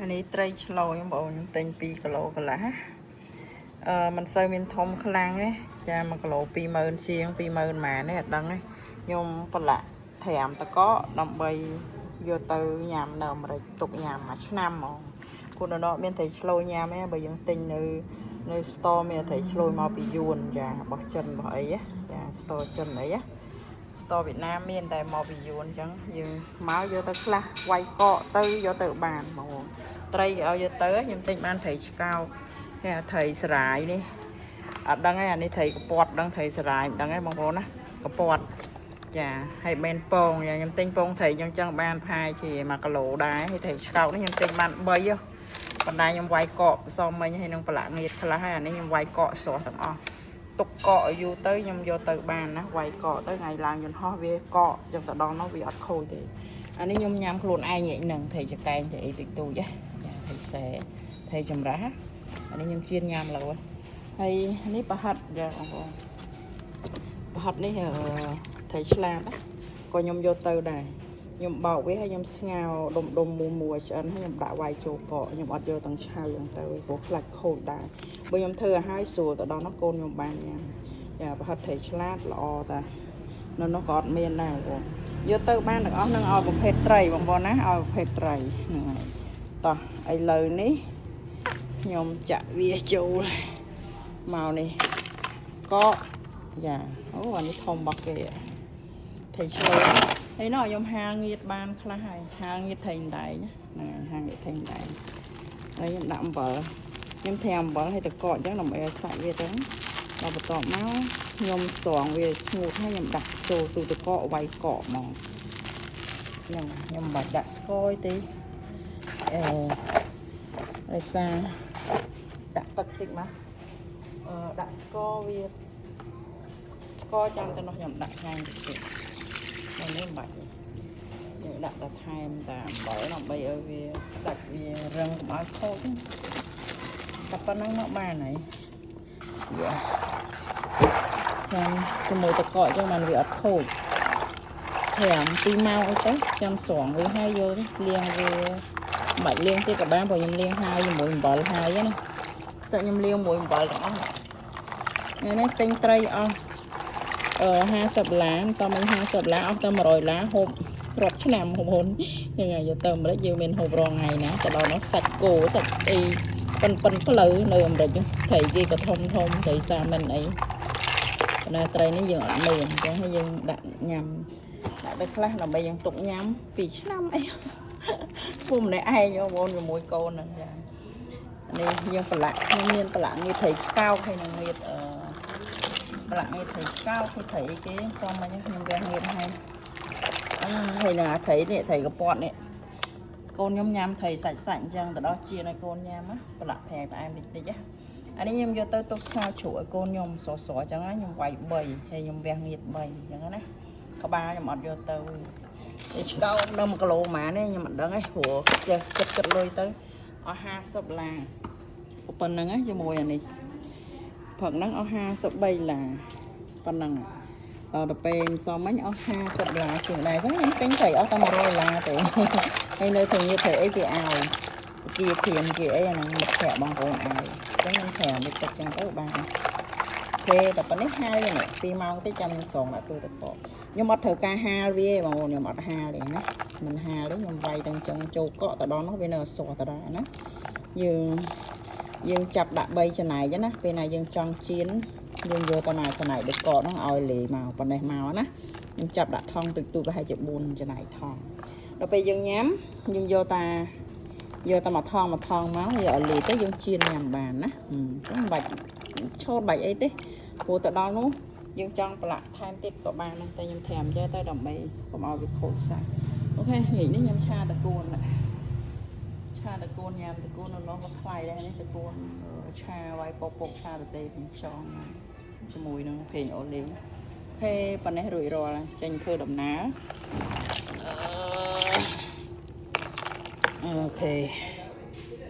អានេះត្រីឆ្លូញបងប្អូនខ្ញុំទិញ2គីឡូកន្លះអឺมันសូវមានធំខ្លាំងទេចា1គីឡូ20000ជាង20000ម៉ានទេអត់ដឹងទេខ្ញុំប្រឡាក់ត្រាំតកកដើម្បីយកទៅញ៉ាំនៅអាមេរិកទុកញ៉ាំមួយឆ្នាំហ្មងគូននៅមានត្រីឆ្លូញញ៉ាំទេបើយើងទិញនៅនៅ store មានត្រីឆ្លូញមកពីយួនចារបស់ចិនរបស់អីណាចា store ចិនអីណា store វៀតណាមមានតែមកពីយួនអញ្ចឹងយើងមកយកទៅខ្លះវាយកកទៅយកទៅបានបងប្អូនត្រីគេឲ្យយកទៅខ្ញុំទិញបានត្រីឆ្កោកហើយអាត្រីសរាយនេះអត់ដឹងទេអានេះត្រីកពតដឹងត្រីសរាយមិនដឹងទេបងប្អូនណាកពតចាហើយមែនពងយ៉ាខ្ញុំទិញពងត្រីអញ្ចឹងចឹងបានផាយជា1គីឡូដែរហើយត្រីឆ្កោកនេះខ្ញុំទិញបាន3ហ៎ប៉ុន្តែខ្ញុំវាយកកផ្សំមិញហើយនឹងប្រឡាក់ងៀតខ្លះហើយអានេះខ្ញុំវាយកកស្រស់ទាំងអស់ ទុកកកឲ្យយូរទៅខ្ញុំយកទៅបានណាវាយកកទៅថ្ងៃឡើងយន្តហោះវាកកចឹងទៅដល់នោះវាអត់ខូចទេអានេះខ្ញុំញ៉ាំខ្លួនឯងហ្នឹងត្រីចកែងត្រីអីតិចតួចណាចាត្រីសែត្រីចម្រាស់អានេះខ្ញុំចៀនញ៉ាំឡើយហើយនេះប្រហិតយ៉ាបងប្អូនប្រហិតនេះអឺត្រីឆ្លាតណាក៏ខ្ញុំយកទៅដែរខ្ញុំបោកវាហើយខ្ញុំស្ងោរដុំដុំមួមួឆ្អិនហើយខ្ញុំដាក់វាយចូលកកខ្ញុំអត់យកទាំងឆៅហ្នឹងទៅព្រោះខ្លាចខូចដែរបើខ្ញុំធ្វើឲ្យហើយស្រួលទៅដល់នោះកូនខ្ញុំបានញ៉ាំ ចាប្រហិតត្រីឆ្លាតល្អតានៅនោះក៏អត់មានដែរបងប្អូនយកទៅបានទាំងអស់នឹងឲ្យប្រភេទត្រីបងប្អូនណាឲ្យប្រភេទត្រីហ្នឹងហើយតោះឥឡូវនេះខ្ញុំចាក់វាចូលមកនេះកកយ៉ាអូអានេះធំរបស់គេត្រីឆ្លូញហើយនោះខ្ញុំហាលងៀតបានខ្លះហើយហាលងៀតត្រីដែងហ្នឹងហើយហាលងៀតត្រីដែងហើយខ្ញុំដាក់អំបិលខ្ញុំត្រាំអំបិលហើយតកកអញ្ចឹងដើម្បីឲ្យសាច់វាទៅដល់បន្ទាប់មកខ្ញុំស្រង់វាស្ងួតហើយខ្ញុំដាក់ចូលទូទឹកកកវាយកកហ្មងហ្នឹងខ្ញុំមិនបាច់ដាក់ស្ករទេអឺដោយសារដាក់ទឹកតិចមកអឺដាក់ស្ករវាស្ករចាំទៅនោះខ្ញុំដាក់ថែមតិចទៀតតែនេះមិនបាច់ទេយើងដាក់តែថែមតែអំបិលដើម្បីឲ្យវាសាច់វារឹងកុំឲ្យខូចទេតែប៉ុណ្្នឹងមកបានហើយយ៉ាចាំជាមួយទឹកកកអញ្ចឹងបានវាអត់ខូច5 2ម៉ោងអីទៅចាំស្រង់វាហើយយកទៅលាងវាមិនបាច់លាងទៀតក៏បានព្រោះខ្ញុំលាងហើយជាមួយអំបិលហើយណាសិតខ្ញុំលាងមួយអំបិលទាំងអស់ថ្ងៃនេះទិញត្រីអស់អឺ50ដុល្លារសំមិញ50ដុល្លារអស់តែ100ដុល្លារហូបរាប់ឆ្នាំបងប្អូនហ្នឹងហើយយកទៅអាមេរិកយើងមានហូបរាល់ថ្ងៃណាទៅដល់នោះសាច់គោសាច់អីប៉ិនប៉ិនផ្លូវនៅអាមេរិកត្រីគេក៏ធំធំត្រីសាមិនអីប៉ុន្តែត្រីនេះយើងអត់មានអញ្ចឹងហើយយើងដាក់ញ៉ាំដាក់ទៅខ្លះដើម្បីយើងទុកញ៉ាំ2ឆ្នាំអី ពុំម្នាក់ឯងបងប្អូនជាមួយកូនហ្នឹងចានេះយើងប្រឡាក់ខ្ញុំមានប្រឡាក់ងៀតត្រីឆ្កោកហើយនឹងងៀតអឺប្រឡាក់ងៀតត្រីឆ្កោកគឺត្រីអីគេសំមិញខ្ញុំវះងៀតហើយអឺហើយនឹងអាត្រីនេះត្រីកពតនេះកូនខ្ញុំញ៉ាំត្រីសាច់សាច់អញ្ចឹងទៅដល់ជាឲ្យកូនញ៉ាំណាប្រឡាក់ប្រែផ្អែមតិចតិចណាអានេះខ្ញុំយកទៅទុកស្ងោរជ្រក់ឲ្យកូនខ្ញុំសសអញ្ចឹងណាខ្ញុំវាយ3ហើយខ្ញុំវះងៀត3អញ្ចឹងណាក្បាលខ្ញុំអត់យកទៅ ឯឆ្កោនៅ1គីឡូហ្មងនេះខ្ញុំមិនដឹងទេព្រោះចេះគិតគិតលុយទៅអស់50ដុល្លារប៉ុណ្្នឹងណាជាមួយអានេះព្រឹកហ្នឹងអស់53ដុល្លារប៉ុណ្្នឹងដល់ទៅពេលម្សិលមិញអស់50ដុល្លារជាងដែរអញ្ចឹងខ្ញុំទិញត្រីអស់តែ100ដុល្លារទេហើយនៅធានាត្រីអីគេឲ្យគេធៀមគេអីអាហ្នឹងមិត្តភក្តិបងប្អូនឲ្យអញ្ចឹងខ្ញុំត្រាំនេះទឹកអញ្ចឹងទៅបានទេតែប៉ុណ្នេះហើយនេះ2ម៉ោងតិចចាំខ្ញុំស្រង់ដាក់ទូទឹកកកខ្ញុំអត់ត្រូវការហាលវាទេបងប្អូនខ្ញុំអត់ហាលទេណាមិនហាលទេខ្ញុំវាយទាំងចឹងចូលកកទៅដល់នោះវានៅអសតដែរណាយើងយើងចាប់ដាក់3ចំណែកណាពេលណាយើងចង់ចៀនយើងយកទៅណាចំណែកដូចកកហ្នឹងឲ្យលេមកប៉ុណ្ណេះមកណាខ្ញុំចាប់ដាក់ថង់ទូចទូចប្រហែលជា4ចំណែកថង់ដល់ពេលយើងញ៉ាំយើងយកតាយកតែមួយថងមួយថងមកយកឲ្យលេទៅយើងចៀនញ៉ាំបានណាអញ្ចឹងមិនបាច់ឆូតបាច់អីទេព្រោះទៅដល់នោះយើងចង់ប្រឡាក់ថែមទៀតក៏បានដែរតែខ្ញុំត្រាំចេះទៅដើម្បីកុំឲ្យវាខូចសាច់OK ថ្ងៃនេះខ្ញុំឆាតកួនឆាតកួនញ៉ាំតកួននៅនោះក៏ថ្លៃដែរនេះតកួនឆាវាយពកពកឆាតទេពីខ្យងជាមួយនឹងប្រេងអូលីវ OK ប៉ុណ្ណេះរួចរាល់ចេញធ្វើដំណើរ OK.